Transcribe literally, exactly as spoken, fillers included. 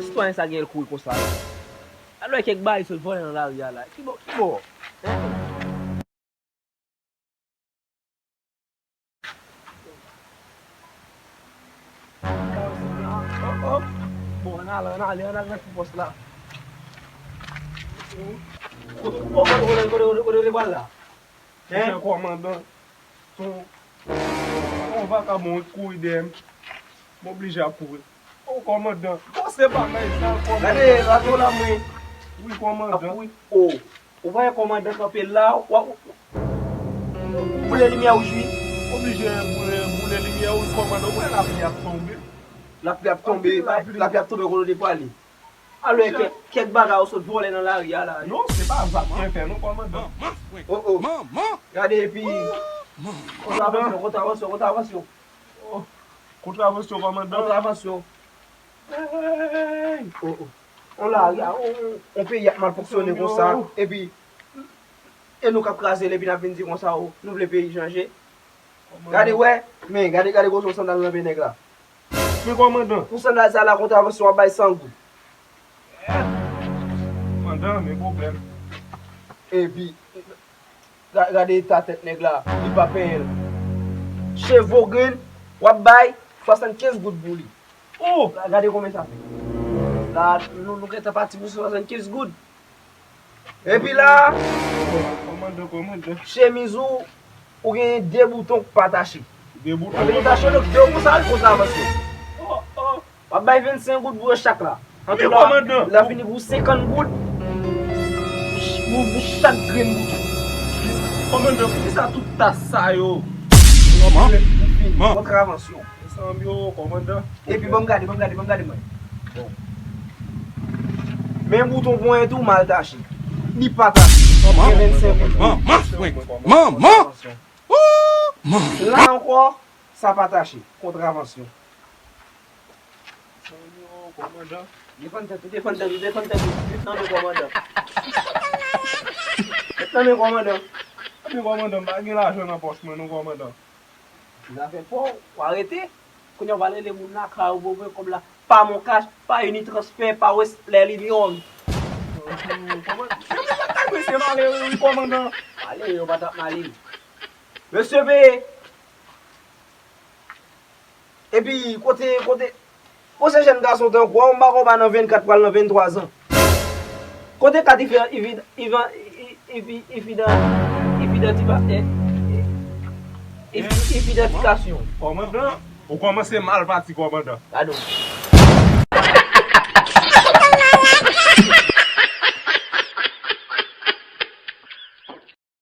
Sitwayen sa gen l kouri konsa. Alò kèk bagay sot vòlè nan lari a la. Ki bò, ki bò? Hein? Oh, oh. Bon, ann ale, ann ale, ann ale nan ti pòs la. Kote, kote, kote, kote, kote, kote pral la? Hein? Monchè kòmandan, ton, ton vakabon ret kouri dèyè m. M oblije ap kouri. O kòmandan, bon se bagay sa kòmandan. Gade, rato la mwen. Wi kòmandan. Ap wi. O, ou pa wè kòmandan kanpe la, w ap, ou boule limyè wouj wi. Oblije boule, boule limyè wouj kòmandan. Ou wè lapli ap tonbe. Lapli ap tonbe, lapli ap tonbe kote w te prale. Alò kèk, kèk bagay ou sot vòlè nan lari a la. Non, se pa zam mwen fè non kòmandan. O, o. Gade epi. Kontravansyon, kontravansyon, kontravansyon. Oh, kontravansyon kòmandan. Kontravansyon. Hey! Oh, oh. On lari a, on, on peyi ap mal fonksyone konsa. Epi, e nou k ap kraze l epi n ap vin di konsa, oh, nou vle peyi chanje. Gade, wè, men, gade, gade gwo sandal nan pye nèg la. Men kòmandan. Pou sandal sa la, kontravansyon w ap bay san goud. Kòmandan, men pwoblèm. Epi, Ga-, gade eta tèt nèg la, li pa penyen l. Cheve w grenn, w ap bay swasannkenz goud pou li. Oh! Ga-, gade konbyen sa fè. La, nou, nou gentan pati pou swasannkenz goud. Epi la, kòmandan, kòmandan. Chemiz ou, ou gen de bouton k pa tache. De bouton? Ou tache, donk, de bouton sa, kontravansyon. Oh, oh. W ap bay vennsenk goud pou yo chak la. Antouka, l ap vini pou senkant goud pou, pou chak grenn bouton. Kòmandan, poukisa tout tas sa yo? Kontravansyon. Epi ban m gade, ban m gade, ban m gade mwen. Bon. Men bouton ponyen tou mal tache. Li pa tache. Gen vennsenk goud. Manman! Manman! Manman! La ankò, sa pa tache. Kontravansyon. Kòmandan. Defann tèt ou, defann tèt ou, defann tèt ou. Met nan men kòmandan. Met nan men kòmandan. Men kòmandan, m pa gen lajan nan pòch mwen non kòmandan. Zafè pa w, w arete. Kounye a w va rele moun lakay ou pou w voye kòb la. Pa Moncash, pa Unitransfer, pa Western Union. Kòmandan, men moun lakay mwen se malere wi kòmandan. Malere, yo pa t ap malere. Mesye peye. Epi, kote, kote, bon, se jèn gason tankou w, m pa konn pa nan vennkat pral nan venntwa zan. Kote kat ifi-, ifi-, ifi-, ifi-, ifidan-, ifidantifa-, eh, eh, ifi-, ifidantikasyon? Kòmandan, ou kòmanse mal pati, kòmandan. Gadon.